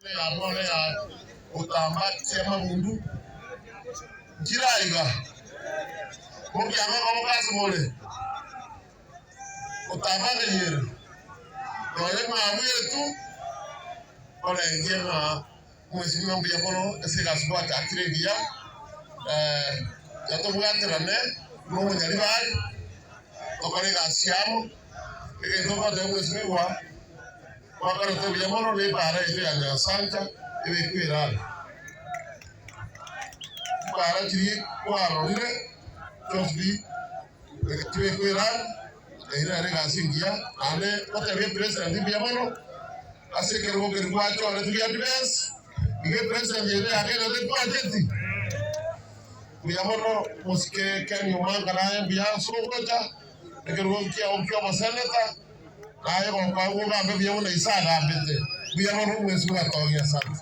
Ya bono ya gotamba chi'amabundu nchire aiga, mokiama amaboko ase more, gotamba neyere, nonya mwabuetwe, korengia ng'a omwesimwa mbuya mono ase egasi gwachakire engiya, tiga tobwaterane buna omonyaribari, tokore egasi amo, egento ngoteba omwesimigwa. Gwakorete buya mono na ebaara yaito ya Nyansancha ebekwe erari. Chibaara chiria kwarorire chionsi pi chibekwe erari, eyio nere egasi engiya. Naende gotebia epresident mbuya mono ase ekerogo keria gwachorete gia defence, iga epresident yaito ya Kenya tetwancheti. Mbuya mono mosike Ken Omanga naye mbuya ase ogocha, ekerogo kiago kia oboseneta. Naye gokoa ogambe buya buna ise agambete, buya mono omwesi bw'atogia. Asante.